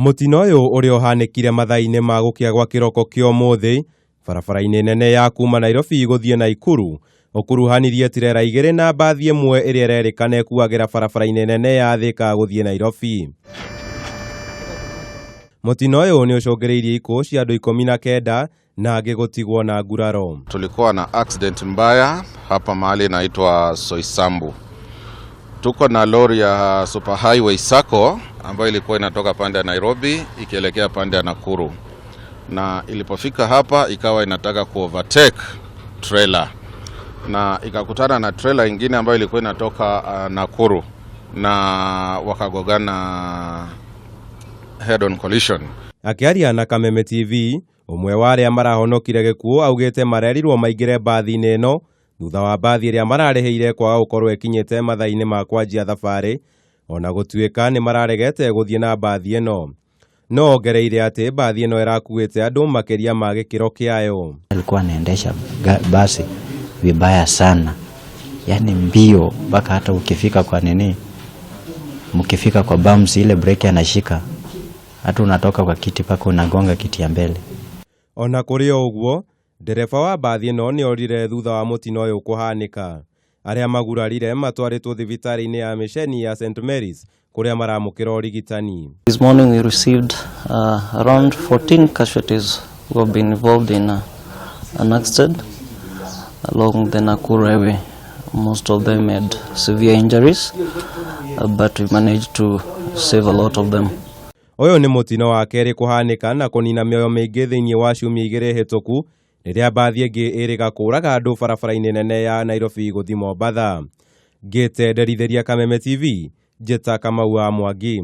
Mũtino ũyũ ũrĩa ũhanĩkire mathaa-inĩ ma gũkĩa gwa kĩroko kĩa ũmũthĩ barabara-inĩ nene ya kuma Nairobi gũthiĩ Naikuru ũkuruhanirie tirera igĩrĩ na mbathi ĩmwe ĩrĩa ĩrerĩkana ĩkuagĩra barabara-inĩ nene ya Thika gũthiĩ Nairobi. Mũtino ũyũ nĩ ũcũngĩrĩirie ikuũ cia andũ 19 na angĩ gũtigwo na nguraro. Tulikuwa na accident mbaya hapa mahali inaitwa Soisambu. Tuko na lori ya Super Highway Sacco ambayo ilikuwa inatoka pande ya Nairobi ikielekea pande ya Nakuru, na ilipofika hapa ikawa inataka ku overtake trailer na ikakutana na trailer ingine ambayo ilikuwa inatoka Nakuru na wakagongana head on collision. Akĩaria na Kameme TV, ũmwe wa arĩa marahonokire gĩkuũ augĩte marerirwo maingĩre mbathi-inĩ ĩno thutha wa mbathi ĩrĩa mararĩhĩire kwaga gũkorwo ĩkinyĩte mathaa-inĩ ma kwanjia thabarĩ, ona gũtuĩka nĩ mararegete gũthiĩ na mbathi ĩno. No ongereire atĩ mbathi ĩno ĩrakuĩte andũ makĩria ma gĩkĩro kĩayo. Alikuwa anaendesha basi vibaya sana, yaani mbio mpaka hata ukifika kwa nini, mkifika kwa bumps ile breki anashika, hata unatoka kwa kiti paka unagonga kiti ya mbele. Ona kũrĩ o ũguo, ndereba wa mbathi ĩno nĩ orire thutha wa mũtino ũyũ kũhanĩka. Arĩa magurarire matwarĩtwo thibitarĩ-inĩ ya mĩceni ya St Mary's kũrĩa maramũkĩra ũrigitani. This morning we received around 14 casualties who have been involved in an accident along the Nakuru Highway. Most of them had severe injuries, but we managed to save a lot of them. Ũyũ nĩ mũtino wa kerĩ kũhanĩka na kũnina mĩoyo mĩingĩ thĩinĩ wa ciumia igĩrĩ hĩtũku rĩrĩa mbathi ĩngĩ ĩrĩga kũraga andũ barabara-inĩ nene ya Nairobi gũthiĩ Mombatha. Ngĩte nderithĩria Kameme TV, Njĩta Kamau wa Mwangi.